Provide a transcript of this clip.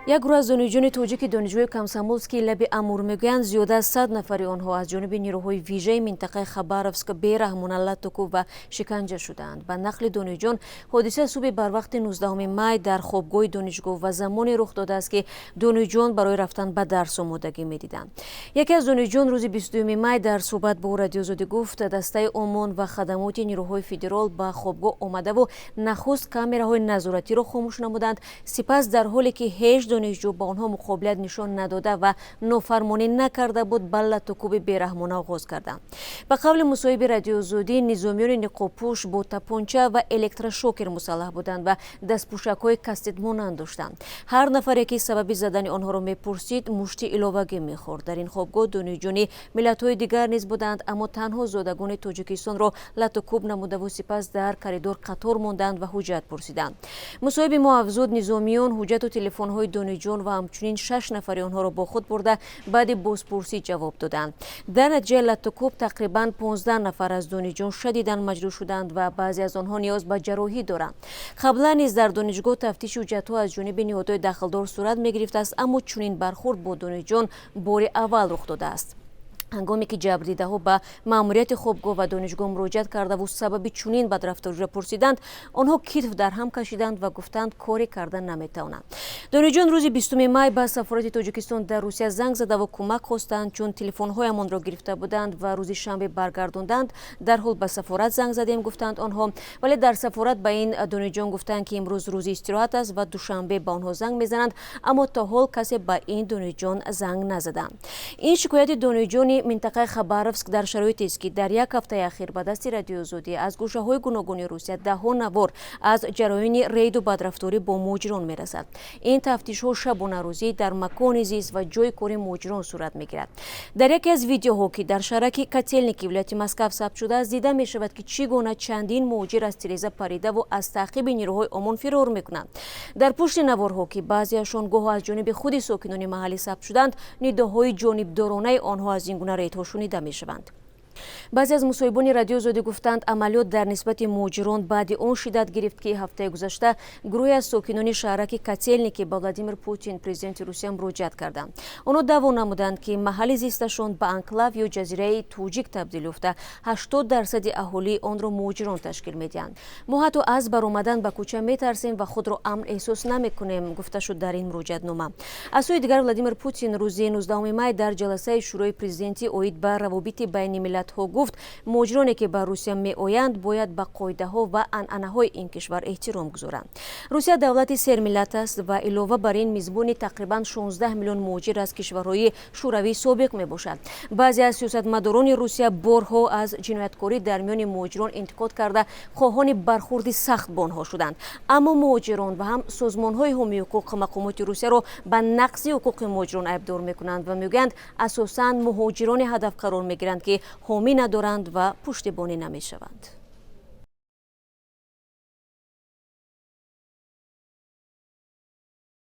Як гурӯҳ аз донишҷӯёни тоҷики Донишгоҳи Комсомолски лаби Амур мегӯянд, зиёда аз 100 нафари онҳо аз ҷониби нерӯҳои вижаи минтақаи Хабаровск бераҳмона латтукӯб ва шиканҷа шудаанд. Ба нақли донишҷӯён, ҳодиса субҳи барвақти 19 май дар хобгоҳи донишгоҳ ва замоне рух додааст, ки донишҷӯён барои рафтан ба дарс омодагӣ медиданд. Яке аз донишҷӯён рӯзи 22 май дар суҳбат бо Радиоозодӣ гуфт, дастаи ОМОН ва хадамоти нерӯҳои федерал ба хобгоҳ омадаву нахуст камераҳои назоратиро хомӯш намуданд, сипас дар ҳоле ки ҳеҷ донишҷӯ ба онҳо муқобилият нишон надода ва нофармонӣ накарда буд, ба латтукӯби бераҳмона оғоз карданд. Ба қавли мусоҳиби Радиоозодӣ, низомиёни ниқобпӯш бо тапонча ва электрошокер мусаллаҳ буданд ва дастпӯшакҳои кастетмонанд доштанд. Ҳар нафаре ки сабаби задани онҳоро мепурсид, мушти иловагӣ мехӯрд. Дар ин хобгоҳ донишҷӯёни миллатҳои дигар низ буданд, аммо танҳо зодагони Тоҷикистонро латтукӯб намудаву сипас дар коридор қатор монданд ва ҳуҷҷат пурсиданд. Мусоҳиби мо афзуд, низомиён ҳуҷҷату телефонҳои донишҷӯён ва ҳамчунин шаш нафари онҳоро бо худ бурда, баъди бозпурсӣ ҷавоб доданд. Дар натиҷаи латтукӯб тақрибан 15 нафар аз донишҷӯён шадидан маҷрӯҳ шуданд ва баъзе аз онҳо ниёз ба ҷарроҳӣ доранд. Қаблан низ дар донишгоҳ тафтиши ҳуҷҷатҳо аз ҷониби ниҳодҳои дахлдор сурат мегирифтааст, аммо чунин бархурд бо донишҷӯён бори аввал рух додааст. Ҳангоме ки ҷабрдидаҳо ба маъмурияти хобгоҳ ва донишгоҳ муроҷиат кардаву сабаби чунин бадрафториро пурсиданд, онҳо китф дар ҳам кашиданд ва гуфтанд, коре карда наметавонанд. Донишҷӯён рӯзи 20 май ба сафорати Тоҷикистон дар Русия занг задаву кӯмак хостанд, чун телефонҳоямонро гирифта буданд ва рӯзи шанбе баргардонданд. Дарҳол ба сафорат занг задем, гуфтанд онҳо, вале дар сафорат ба ин донишҷӯён гуфтанд, ки имрӯз рӯзи истироҳат аст ва душанбе ба онҳо занг мезананд, аммо то ҳол касе ба ин донишҷӯён занг назаданд. Ин шикояти донишҷӯёни минтақаи Хабаровск дар шароитест, ки дар як ҳафтаи ахир ба дасти Радиоозодӣ аз гӯшаҳои гуногуни Русия даҳҳо навор аз ҷараёни рейду бадрафторӣ бо муҳоҷирон мерасад. Ин тафтишҳо шабонарӯзӣ дар макони зист ва ҷои кори муҳоҷирон сурат мегирад. Дар яке аз видеоҳо, ки дар шаҳраки Котелники вилояти Москав сабт шудааст, дида мешавад, ки чӣ гуна чандин муҳоҷир аз тиреза паридаву аз таъқиби нерӯҳои ОМОН фирор мекунанд. Дар пушти наворҳо, ки баъзеашон гоҳо аз ҷониби худи сокинони маҳаллӣ сабт шуданд, нидоҳои ҷонибдоронаи онҳо аз ин гуна рейдҳо шунида мешаванд. Баъзе аз мусоҳибони Радиоозодӣ гуфтанд, амалиёт дар нисбати муҳоҷирон баъди он шиддат гирифт, ки ҳафтаи гузашта гурӯҳе аз сокинони шаҳраки Котелники ба Владимир Путин, президенти Русия, муроҷиат карданд. Онҳо даъво намуданд, ки маҳалли зисташон ба анклав ё ҷазираи тоҷик табдил ёфта, 80 дарсади аҳолии онро муҳоҷирон ташкил медиҳанд. Мо ҳатто аз баромадан ба кӯча метарсем ва худро амн эҳсос намекунем, гуфта шуд дар ин муроҷиатнома. Аз сӯи дигар, Владимир Путин рӯзи 19 май дар ҷаласаи Шӯрои президентӣ оид ба равобити байни миллатҳо гуфт, муҳоҷироне ки ба Русия меоянд, бояд ба қоидаҳо ва анъанаҳои ин кишвар эҳтиром гузоранд. Русия давлати сермиллат аст ва илова бар ин мизбони тақрибан 16 миллион муҳоҷир аз кишварҳои шӯравии собиқ мебошад. Баъзе аз сиёсатмадорони Русия борҳо аз ҷинояткорӣ дар миёни муҳоҷирон интиқод карда, хоҳони бархурди сахт бо онҳо шуданд. Аммо муҳоҷирон ва ҳам созмонҳои ҳомии ҳуқуқ мақомоти Русияро ба нақзи ҳуқуқи муҳоҷирон айбдор мекунанд ва мегӯянд, асосан муҳоҷироне ҳадаф қарор мегиранд, ки ҳомӣ надоранд ва пуштибонӣ намешаванд.